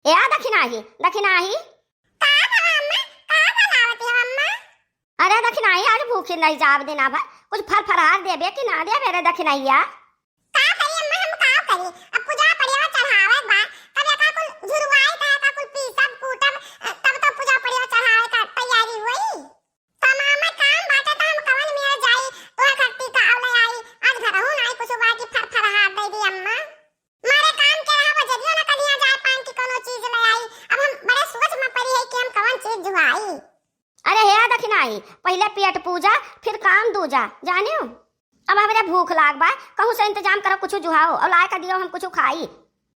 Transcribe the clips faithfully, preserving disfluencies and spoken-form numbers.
ए दखिनाही, दखिनाही। का भवा अम्मा? का बनावत हो अम्मा? अरे दखिनाही, आज भूखी नहीं जाब दिना भर, कुछ फल फलहार देबे कि ना देबे रे दखिनहिया? का करी अम्मा, हम का करी? अब पूजा पड़िया चढ़ावे बा, तब एका कुल झुरवाई त एका कुल पीसब कूटब, तब तो पूजा पड़िया चढ़ावे का तैयारी होई। त मामा काम बाटे त हम कवन मेर जाई, तोहर खरती का ले आई, आज घरहू नाई कुछ बा कि फर फरहार दे दी अम्मा। मारे काम के रहा बजरियो न कलिया जाए पान की कोनो चीज ले आई, अब हम बड़े सोच में पड़ी है कि हम कवन चीज जुआई। अरे हे दखिनाही, पहिले पेट पूजा, फिर काम दूजा, जानियो? अब हमरे भूख लाग बा, कहूँ से इंतजाम करो, कुछ जुहाओ और लाए का दियो, हम कुछ खाई।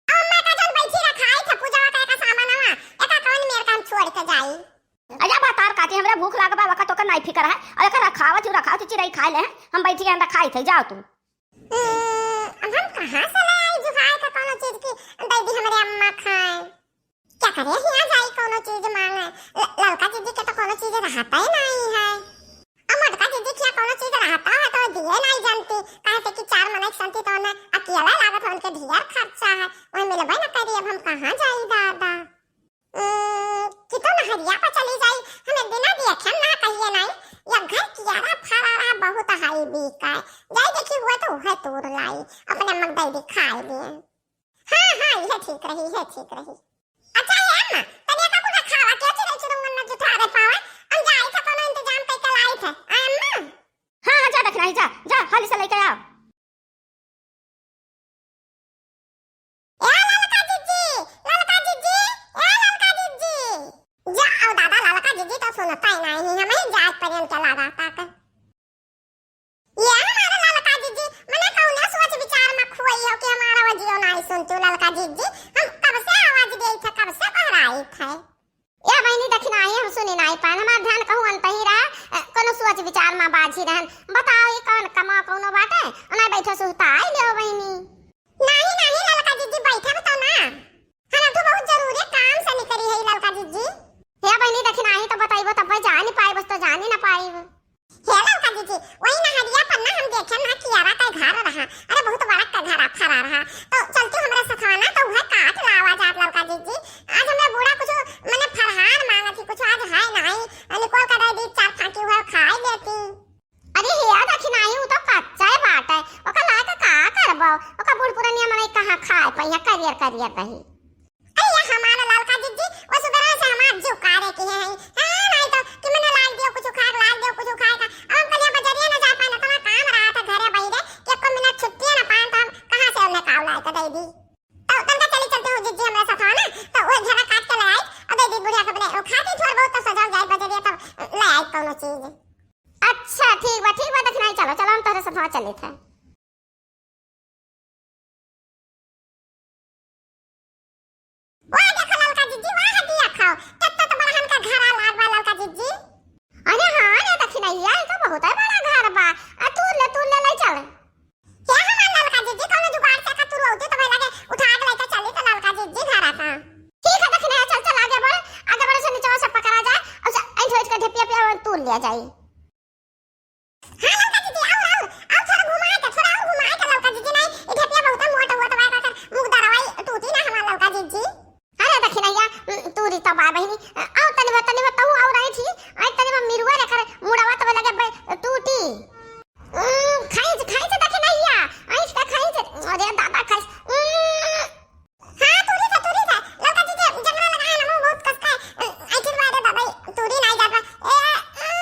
अम्मा का जन बैठी रखाई थे पूजा का एका सामानवा, एका कौन मेर काम छोड़ के जाई? अरे भतार काटी, हमरे भूख लाग बा, वका तोकर नाई फिकर है, और एका रखावत हूँ, रखावत चिरई खाए ले हैं, हम बैठी के अंदर खाई थे, जाओ तू। हम्म, अब हम कहाँ से ले आई जुहाए का कोनो चीज की दे दी हमरे अम्मा खाए? क्या करे, हिया जाई कोनो चीज मांगे? ल-, ललका दीदी के तो कोनो चीज रहता ही नहीं है। अब मोटका दीदी के हिया कोनो चीज रहता है तो दिए नहीं जानती, काहे से कि चार मनई संती तो उन्हें अकेला लागत है, उनके ढेर खर्चा है, वही मिलबे न करी। अब हम कहाँ जाई दादा? उम, कि तो नहरिया पर चली जाई, हम एक दिन ना देखे ना कहिए नहीं, या घर कियारा फरा रहा बहुत हाई बीका है, जाई देखी हुआ तो वह तोड़ लाई, अपने मग दे दी खाए लिए। हाँ, हाँ, यह ठीक रही, यह ठीक रही। अच्छा, ये अम्मा, तनिया का कुछ खावा के चिरई चुरुंगन न जुठा रे पावे, हम जाई थे कोनो इंतजाम कई के लाई थे, आ अम्मा? हाँ, हाँ, जा दखिनाही, जा, जा, हाली से लेके आ। ए ललका जिज्जी, ललका जिज्जी, ए ललका जिज्जी। जा, आओ दादा, ललका जिज्जी तो सुनता ही नहीं, हम ही जात परेन के लगा ताक। ये हमारे ललका जिज्जी, मने कौने सोच विचार में खोई हो कि हमारा आवाजियो नहीं सुनती हो ललका जिज्जी? हम कब से आवाज दे थे, कब से बहराई थे? ए बहिनी, दखिनाही हम सुनी नाई पान, हमार ध्यान कहूँ अनतही रहा, अ, कोनो सोच विचार में बाझी रहन। बताओ, ये कौन कमा कौनो बाटे? ओना बैठे सुहताई लेओ बहिनी। नाही, नाही, ललका जिज्जी, बैठब तो ना। हम तो बहुत जरूरी काम से निकली है, ललका जिज्जी। हे बहिनी, दखिनाही तो बताइबो, तब जानी पाइब, बस तो जानी ना पाइब। हे ललका जिज्जी, वही नहरिया पर ना हम देखे ना कियारा का घर रहा। अरे, बहुत बड़ा का घर फरा रहा। तो चलती हमरे सथवा ना, तो वह काट लावा जात ललका जिज्जी। आज हमरे बूढ़ा कुछ मने फरहार मांगत ही, कुछ आज है नहीं। निकोल का दे दी चार फांकी, वह खाए लेती। अरे हे दखिनाही, उ तो कच्चा ही बाटे, ओका लाके का करबो? ओका बूढ़ पुरनिया मनई कहाँ खाए पइहे, करियर करियर रही। अरे ये हमारा ललका जिज्जी, वो सुबह से हमार जीव कारे की है, हाँ, नहीं तो कि मने लाग दियो कुछ खाए, लाग दियो कुछ खाए का। अब हम कलिया बजरिया ना जा पाए, ना तो काम रहा था घरे बहिरे, कि एको मिनट छुट्टिया ना पाए, तो हम कहाँ से उन्हें काव लाए के दे दी? तो तनका चली चलती हूँ जिज्जी हमरे साथ, है ना? तो वो घेरा काट के ले आई, और दे दी बुढ़िया के बने, वो खाती थोड़ बहुत तो सजाओ जाए बजरिया, तब ले आई कोनो चीज। अच्छा, ठीक बा, ठीक बा, दखिनाही, चलो, चलो, हम तोहरे साथ चलित है। वाह, देखो ललका जिज्जी, वाह, हटिया खाओ, कितना तो बड़हन का घर आ लाग बा ललका जिज्जी। अरे हाँ रे दखिनैया, ई तो बहुत ही बड़ा घर बा। आ तू ले, तू ले, ले चल। हे हमार ललका जिज्जी, कौनो जुगाड़ से का तुरौती तो भाई लगे उठा के लेके चली तो ललका जिज्जी घर आता। ठीक है, दखिनैया, चल, चल, आगे बढ़, आगे बढ़, से नीचे से पकड़ा जाए, और से ऐंठ, ऐंठ के ढेपिया पे तूल लिया जाए। हाँ, ललका जिज्जी, और, और, और थोड़ा घुमाए के, थोड़ा और घुमाए के, ललका जिज्जी, नहीं, ई ढेपिया बहुत मोटा हुआ, तो भाई, का कर, मुख दरवाई टूटी ना हमार ललका जिज्जी। अरे दखिनैया, उम, तू री तब आ बहिनी, अ, आओ तनी बा, तनी बा, तू आओ रही थी, आई तनी बा मिरुआ रे कर, मुड़वा तब लगे बे, टूटी। उम, खाई जे, खाई जे दखिनैया, आई इसका खाई जे, अरे दादा खाई, उम। हाँ, तू री था, तू री था, ललका जिज्जी, जंगला लगा है ना, वो बहुत कसका है, अ, आई चिरवा दे दवाई, तू री नहीं जाता, ए, उम।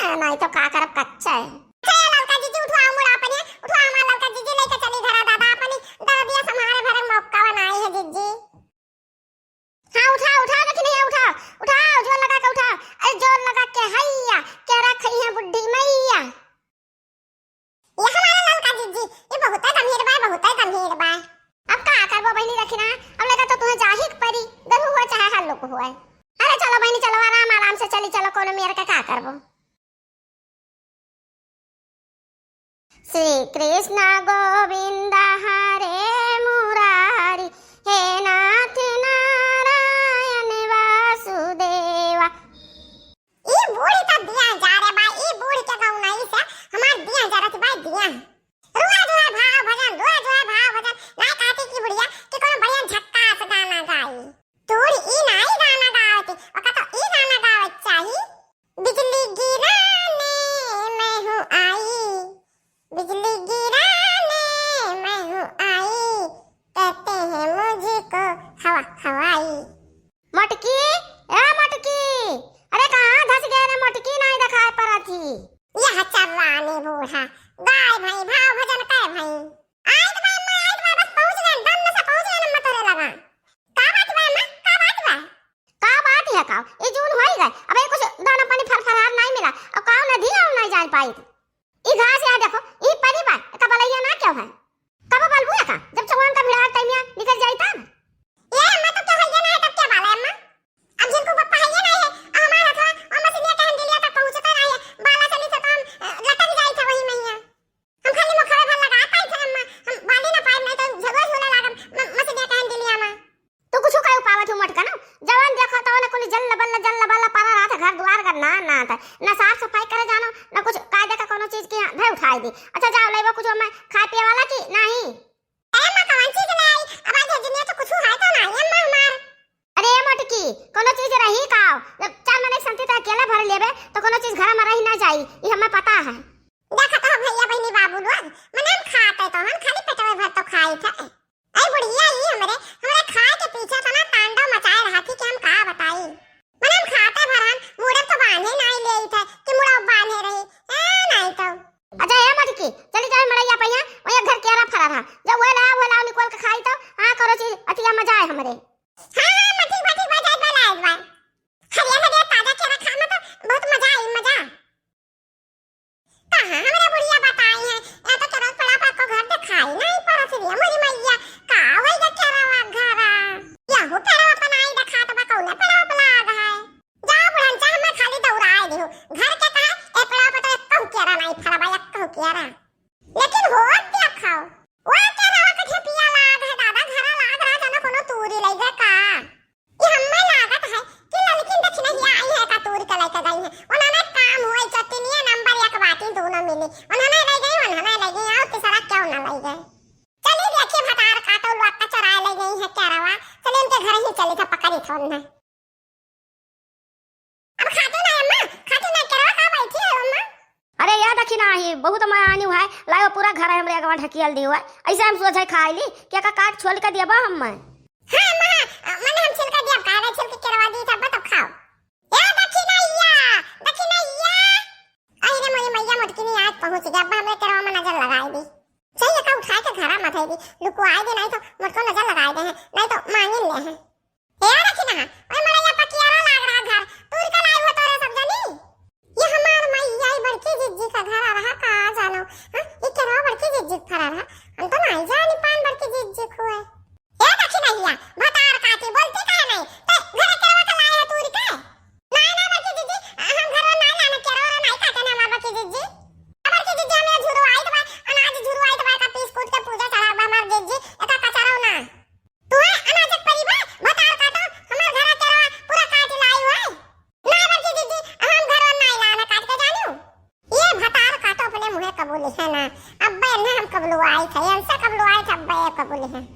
आ, नाहीं तो का करब, कच्चा है। अच्छा, ये ललका जिज्जी उठवा, मुड़ा अपने, उठवा हमार ललका जिज्जी, लेके चली घरा दादा अपनी, दरदिया संभारे भरे मौका बनाई है जिज्जी। हाँ, उठा, उठा, देखी नहीं, उठा, उठा, जोर लगा के उठा। अरे, जोर लगा के, हैया, केरा खइहैं बुढ़ी मइया। ये हमारा ललका जिज्जी, ये बहुतै गंभीर बा, बहुतै गंभीर बा। अब का करबो बहिनी, रखी ना, अब लगा तो तुहैं जाही के परी, गरु हुआ चाहे हल्लुक हुआ। अरे चलो बहिनी, चलो, आराम, आराम से चली, चलो, कोनो मेर के का करबो। श्री कृष्ण गोविंद हरे मुरारी, हे नाथ नारायण वासुदेवा। ई बूढ़ का दिया जा रे बा, ई बूढ़ के गौनाई से हमार दिया जरत बा दिया। रुआ जुआ भाव भजन, रुआ जुआ भाव भजन, नाहीं कहती कि बुढ़िया कि कोनो बढ़िया झक्कास गाना गाई। तोर ई नाहीं गाना गावती, ओका तो ई गाना गावत चाही। बिजली गिराने मैं हूँ आई, बिजली गिराने मैं हूँ आई, कहते हैं मुझको हवा हवाई। मोटकी, ए मोटकी, अरे कहाँ धस गए रे मोटकी, नाहीं देखाए पड़त ही। यह चर्रानी बूढ़ा, गाय भई, भाव भजन कर भई। आइत बा अम्मा, आइत बा, बस पहुँच गए, दम में से पहुँच गए अम्मा तोरे लगा। का बात बा अम्मा, का बात बा? का बात है का? ई जून होई गए, अबे कुछ दाना पानी फल फलहार नाहीं मिला, अब का नदी आऊ नाहीं जाए पाई। ई घास यहाँ देखो, ई परी बा, एका बलैया ना क्यों है? कब बलबू एका? जब चौहान का भिड़ार तैमिया निकल जाई तब। ए अम्मा, तो क्या होइया ना है, तब क्या बाला है अम्मा? अब जिनको पप्पा है ये नहीं है, हमारा था, और मसीनिया के हम दिलिया तक पहुँचता नहीं है, बाला चली तो हम, अ, लटक जाई था वही मैया। हम खाली मुखड़ा भर लगा पाई थे अम्मा, हम बाली ना पाई, नहीं तो झगड़ा झूला लागम, म-, मसीनिया के हम दिलिया में। तू कुछ कहे पावत हो मोटका ना, जवन देखो तो ना कुल जल्ल बल्ल, जल्ल बल्ल पड़ा रहत है, घर द्वार का ना, ना था, ना साफ सफाई करे जानो, ना कुछ कायदे का कोनो चीज के यहाँ धर उठाए दे। अच्छा जाओ, लेबो कुछ हमें खाए पिए वाला की नहीं? अरे अम्मा, कौन चीज ले आई? अब आज दुनिया तो कुछ है तो नहीं अम्मा हमार। अरे ए मोटकी, कोनो चीज रही का? जब चार मने संती त अकेला भर लेबे तो कोनो चीज घर में रही ना जाई, ई हमें पता है। देखा तो भैया बहनी बाबू लोग, मने हम खाते तो हम खाली पेटवे भर तो खाई थे। ऐ बुढ़िया, ई हमरे, हमरे खाए के पीछे इतना तांडव मचाए रहा थी कि हम का बताई। मने हम खाते भर हम मुड़े तो बांधे नाई ले थे कि मुड़ा बांधे रही, ए नाई तो। अच्छा ए मोटकी, चली जाए मड़ैया पहिया, वही घर केरा फरा रहा, जब वो लाओ, वो लाओ निकोल के खाई तो, हाँ करो चीज, अतिया मजा आए हमरे। हाँ, हाँ, ठीक बा, ठीक बा, जाए बा, लाए बा। हरियर हरियर ताजा केरा खा में तो बहुत मजा आई, मजा। कहाँ हमरा बुढ़िया बताई है, या तो केरवा पेड़वा पर को घर देखाई नहीं पड़त रे, मोरी मैया, का होई गे केरवा घरा? यहू पेड़वा पर नाई देखात बा, कौने पेड़वा पर लाग है? जा बुढ़न जा, हमें खाली दौड़ाए दिहो, घर के कहे, ए पेड़वा पर तो एक कहू केरा नहीं फरा बा, एक कहू केरा। लेकिन होत देखो, वो केरवा के ढेपिया लाग है दादा, घरा लाग रहा, जाना कोनो तूरी लई गए का? ई हम्मे लागत है कि ललकिन दक्षिणहिया आई है का तूर के लेके गई है। उन्होंने काम हुआ, चटनिया नंबर एक बाटी दोनों मिली। उन्होंने ले गई, उन्होंने ले गई, और तीसरा क्यों ना ले गए? चलिए देखिए भतार काटो लोग का चुराए ले गई है केरवा। चलिए उनके घर ही चली था, पकड़ी थोड़ी ना। अब खाती ना अम्मा, खाती ना केरवा का बैठी है अम्मा? अरे याद रखी ना ही, बहुत मैं आनी हुआ है, लाओ पूरा घर है हमरे अगवा ढकियल दी हुआ है। ऐसे हम सोच है खाई ली, क्या का काट छोल के दिया बा हम मैं? हाँ अम्मा, हाँ, मने हम छिलका दिया, काहे छिलके केरवा दी था, तब खाओ। ए दखिनैया, दखिनैया। आई रे मोरी मैया, मोटकी नहीं आज पहुँच गया, अब हमरे केरवा में नजर लगाई दी। चाहिए का उठाए के घरा मत है दी, लुकुआए दे, नहीं तो मोटको नजर लगाए दे हैं, नहीं तो मांगिन ले हैं। ए दखिना, ओए मड़ैया पकियारा लाग रहा घर, तूर का लाई हो तोरे सब जनी। ये हमार मैया, ई बड़की जिज्जी का घर आ रहा का जानो, हाँ, ये केरवा बड़की जिज्जी का फरा रहा, हम तो नहीं जानी पान बड़की जिज्जी को है। ए दखिनैया, भतार काटी बोलती काहे नहीं? ते घरे केरवा का लाए है तूर के? नाय ना बड़की जिज्जी, हम घरवा नाय लाना केरवा रे नाय काटे ना हमार बड़की जिज्जी। बड़की जिज्जी हमें झुरवाइत बा, अनाज झुरवाइत बा का पीस कूट के पूजा चढ़ा बा हमार जिज्जी, एका कचरौ ना। तू है अनाज के परी बा, भतार काटो, हमार घरा केरवा पूरा काट लाई हुआ है। ना बड़की जिज्जी, हम घरवा नाय लाना काट के जानू। ये भतार काटो अपने मुँहे कबूली है ना। अब्बे इन्हें हम कबलुआई थे, इनसे कबलुआई थे, अब्बे ये कबूली है।